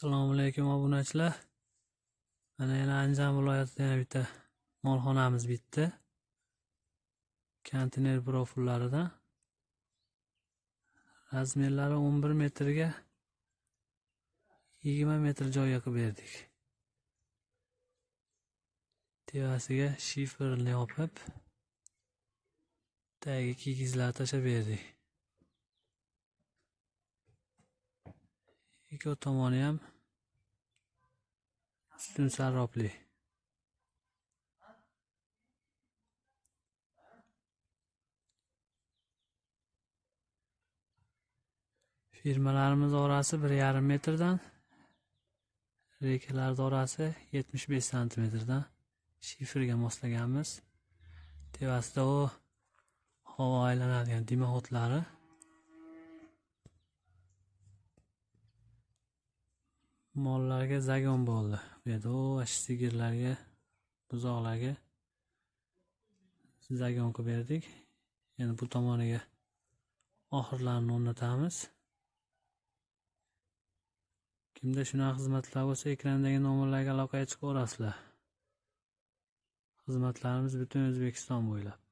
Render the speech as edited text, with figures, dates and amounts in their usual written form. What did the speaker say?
Assalomu alaykum obunachilar. Mana yana Andijon viloyatida yana bitta molxonamiz bitdi. Konteyner profillaridan. Razmerlari 11 metrga 20 metr joyga qilib berdik. Tevasiga shiferni yopib, tagiga kigizlar tashlab berdik. Ikki tomoni ham ustun sarrobli. Firmalarimiz orasi 1,5 metrdan, rekalar orasi 75 santimetrdan shiferga moslaganmiz. Tevasida u havo aylanadigan dimoxotlari. Mollarga zagon bo'ldi. Bu yerda u sigirlarga, buzoqlarga zagon qilib berdik. Endi bu tomoniga oxirlarini o'rnatamiz. Kimda shunaqa xizmatlar bo'lsa, ekrandagi nomerlarga aloqaga chiqaverasizlar. Xizmatlarimiz butun O'zbekiston bo'ylab.